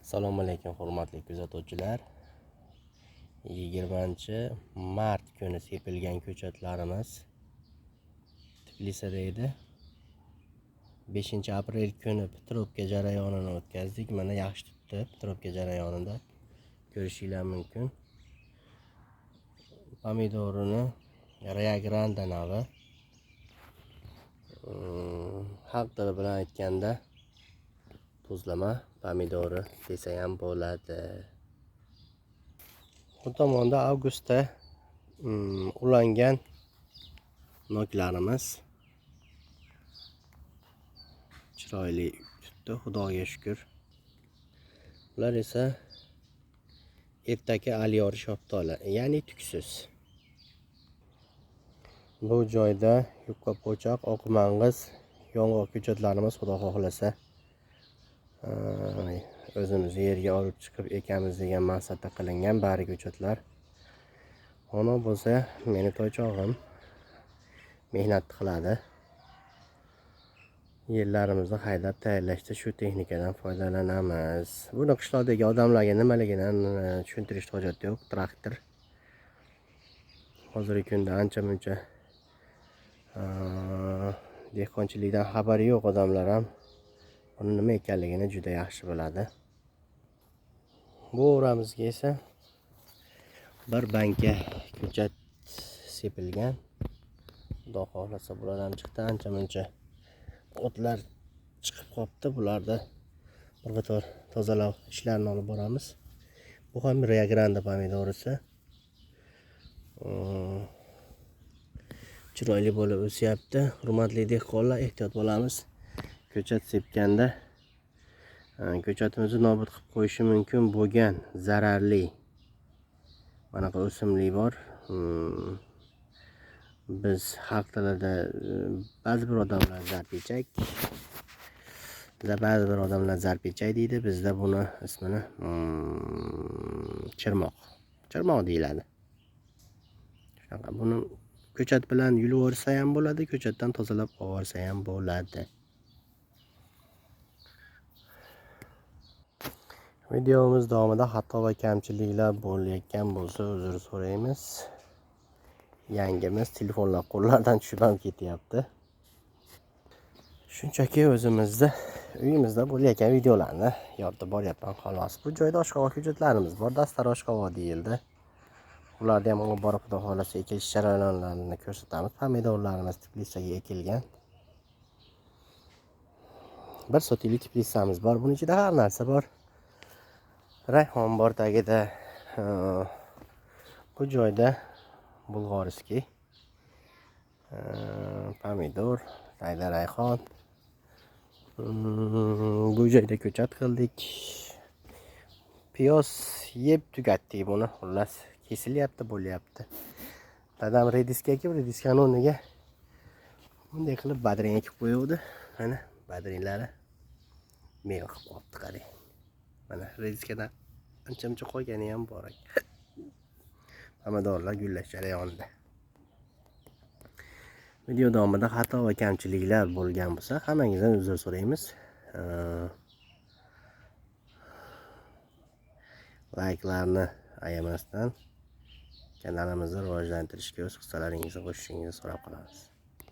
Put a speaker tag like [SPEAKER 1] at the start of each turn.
[SPEAKER 1] Assalomu alaykum hurmatli kuzatuvchilar. 20-mart kuni sepilgan ko'chatlarimiz Tbilisida edi. 5-aprel kuni Petrovka jarayonini o'tkazdik. Mana yaxshi tutdi Petrovka jarayonida. Ko'rishinglar mumkin. Pomidorini Rio Grande navi. Xalq tili bilan aytganda tuzlama pomidori desa ham bo'ladi. Bu tomonda avgustda ulangan noklarimiz chiroyli tutdi, Xudoga shukr. Bular esa ertaki alyor shaftoli, ya'ni tuksiz. Bu joyda yupqa po'choq, oq mang'iz, yong'oq ko'chatlarimiz Xudo xohlasa o'zimiz yerga olib chiqib ekamiz degan maqsadda qilingan bari ko'chatlar. Ona bo'lsa meni toychog'im mehnat qiladi. Yerlarimizni haydab tayyorlashda shu texnikadan foydalanamiz. Buni qishloqdagi odamlarga nimaligini tushuntirish hojati yo'q. Traktor hozirgi kunda ancha muncha dehqonchilikdan xabari yo'q odamlar ham buni nima ekanligini juda yaxshi biladi. Bu o'ramizga esa bir banka ko'chat sepilgan. Xudo xohlasa bular ham chiqdi. Ancha muncha o'tlar chiqib qolibdi. Bularda bir qator tozalov ishlarini olib boramiz. Bu ham Rio Grande pomidorisi. Chiroyli bo'lib o'syapti. Hurmatli dehqonlar, ehtiyot bo'lamiz. Ko'chat sepganda ko'chatimizni nobud qilib qo'yishi mumkin bo'lgan zararli manaqa o'simlik bor. Biz xalq tilida ba'zi bir odamlar zarpechak, ba'zi bir odamlar zarpechak deydi. Bizda buni ismini chirmoq, chirmoq deyiladi. Shunaqa buni ko'chat bilan yulib yuborsa ham bo'ladi, ko'chatdan tozalab olsa ham bo'ladi. Videomiz davomida xato va kamchiliklar bo'layotgan bo'lsa uzr so'raymiz. Yangimiz telefonlar qo'llardan tushib ham ketyapti. Shunchaki o'zimizda uyimizda bo'layotgan videolarni yoritib boryapman xolos. Bu joyda oshqovoq ko'chatlarimiz bor, dastar oshqovoq deyildi. Ularni ham olib borib Xudo xohlasa ekilish jarayonlarini ko'rsatamiz. Pomidorlarimiz teplitsaga ekilgan. Bir sotilik teplitsamiz bor. Buning ichida har narsa bor. Rayhon bor tagida. Bu joyda bulg'oriskiy pomidor, tagida rayhon. Bu joyda ko'chat qildik. Piyoz yeb tugatdik buni. Xullas, kesilyapti, bo'lyapti. Dadam rediska ekib, rediskani o'rniga bunday qilib badring ekib qo'yuvdi. Mana badringlari meva qilib qolibdi, qarang. Mana rediskadan ancha-muncha qolgani ham bor ekan. Pomidorlar gullash jarayonida. Video davomida xato va kamchiliklar bo'lgan bo'lsa, hammangizdan uzr so'raymiz. Layklarni ayamasdan kanalimizni rivojlantirishga o'z hissalaringizni qo'shishingizni so'rab qolamiz.